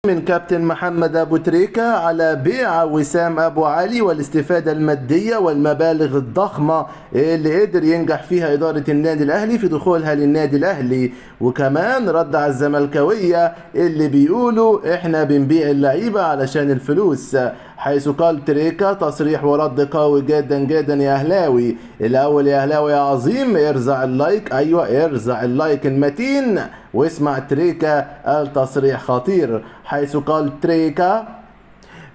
من كابتن محمد أبو تريكة على بيع وسام أبو علي والاستفادة المادية والمبالغ الضخمة اللي قدر ينجح فيها إدارة النادي الأهلي في دخولها للنادي الأهلي. وكمان رد على الزملكاوية اللي بيقولوا إحنا بنبيع اللعيبة علشان الفلوس، حيث قال تريكا تصريح ورد قوي جدا جدا يا أهلاوي. الأول يا أهلاوي يا عظيم ارزع ال like، أيوة ارزع ال like المتين، واسمع تريكا قال تصريح خطير، حيث قال تريكا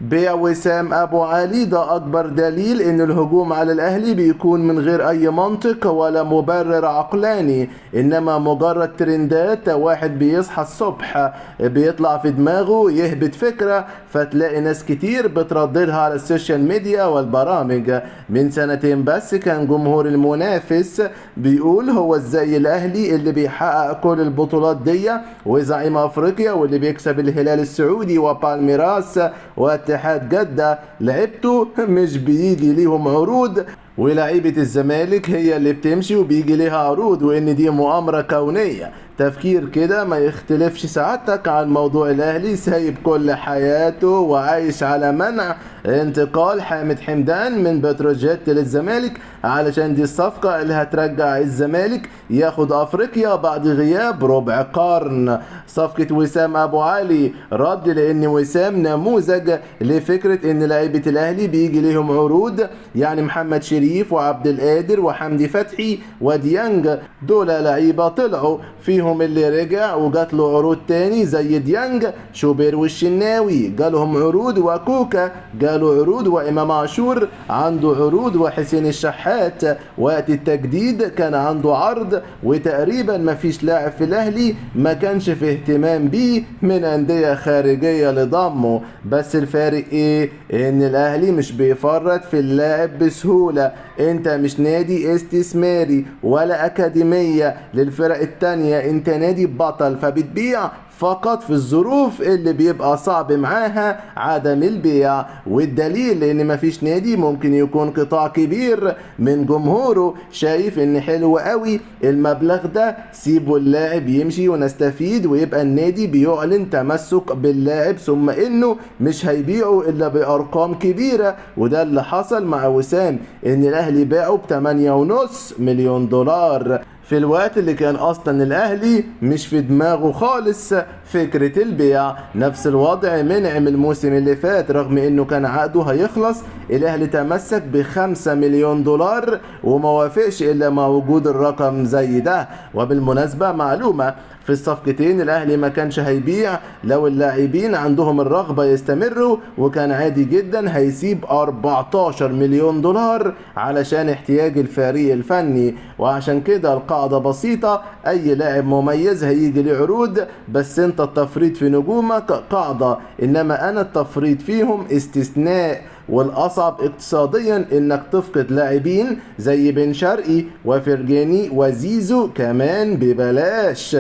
بيع وسام أبو علي ده أكبر دليل إن الهجوم على الأهلي بيكون من غير أي منطق ولا مبرر عقلاني، إنما مجرد ترندات. واحد بيصحى الصبح بيطلع في دماغه يهبط فكرة، فتلاقي ناس كتير بترددها على ال social media والبرامج. من سنتين بس كان جمهور المنافس بيقول هو ازاي الأهلي اللي بيحقق كل البطولات دي وزعيم أفريقيا واللي بيكسب الهلال السعودي وبالميراس واتحاد جدة، لعبته مش بيجي ليهم عروض، ولعيبة الزمالك هي اللي بتمشي وبيجي ليها عروض، وان دي مؤامرة كونية. تفكير كده ما يختلفش سعادتك عن موضوع الاهلي سايب كل حياته وعايش على منع انتقال حامد حمدان من بتروجيت للزمالك، علشان دي الصفقة اللي هترجع الزمالك ياخد افريقيا بعد غياب ربع قرن. صفقة وسام ابو علي رد لان وسام نموذج لفكرة ان لعيبة الاهلي بيجي ليهم عروض، يعني محمد شريف وعبد القادر وحمدي فتحي وديانج دول لعيبة طلعوا فيهم اللي رجع وجات له عروض تاني زي ديانج، شوبير والشناوي جالهم عروض، وكوكا جاله عروض، وإمام عاشور عنده عروض، وحسين الشحات وقت التجديد كان عنده عرض، وتقريبا ما فيش لاعب في الأهلي ما كانش في اهتمام بيه من أندية خارجية لضمه. بس الفارق ايه؟ ان الأهلي مش بيفرط في اللاعب بسهولة. انت مش نادي استثماري ولا أكاديمية للفرق التانية، انت نادي بطل، فبتبيع فقط في الظروف اللي بيبقى صعب معاها عدم البيع. والدليل ان مفيش نادي ممكن يكون قطاع كبير من جمهوره شايف ان حلو قوي المبلغ ده، سيبوا اللاعب يمشي ونستفيد، ويبقى النادي بيعلن تمسك باللاعب ثم انه مش هيبيعه الا بارقام كبيرة. وده اللي حصل مع وسام، ان الاهلي باعه ب8.5 مليون دولار في الوقت اللي كان اصلا الاهلي مش في دماغه خالص فكرة البيع. نفس الوضع منعم الموسم اللي فات، رغم انه كان عقده هيخلص الاهلي تمسك ب5 مليون دولار وما وافقش الا مع وجود الرقم زي ده. وبالمناسبة معلومة، في الصفقتين الاهلي ما كانش هيبيع لو اللاعبين عندهم الرغبة يستمروا، وكان عادي جدا هيسيب 14 مليون دولار علشان احتياج الفريق الفني. وعشان كده القاعدة بسيطة، اي لاعب مميز هيجي له عروض، بس انت التفريط في نجومك قاعدة، انما انا التفريط فيهم استثناء. والاصعب اقتصاديا انك تفقد لاعبين زي بن شرقي وفرجاني وزيزو كمان ببلاش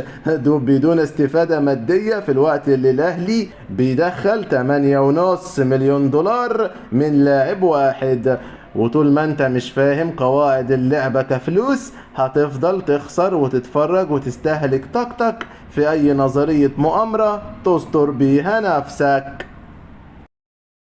بدون استفادة مادية، في الوقت اللي الاهلي بيدخل 8.5 مليون دولار من لاعب واحد. وطول ما انت مش فاهم قواعد اللعبة كفلوس هتفضل تخسر وتتفرج وتستهلك طاقتك في اي نظرية مؤامرة تستر بيها نفسك.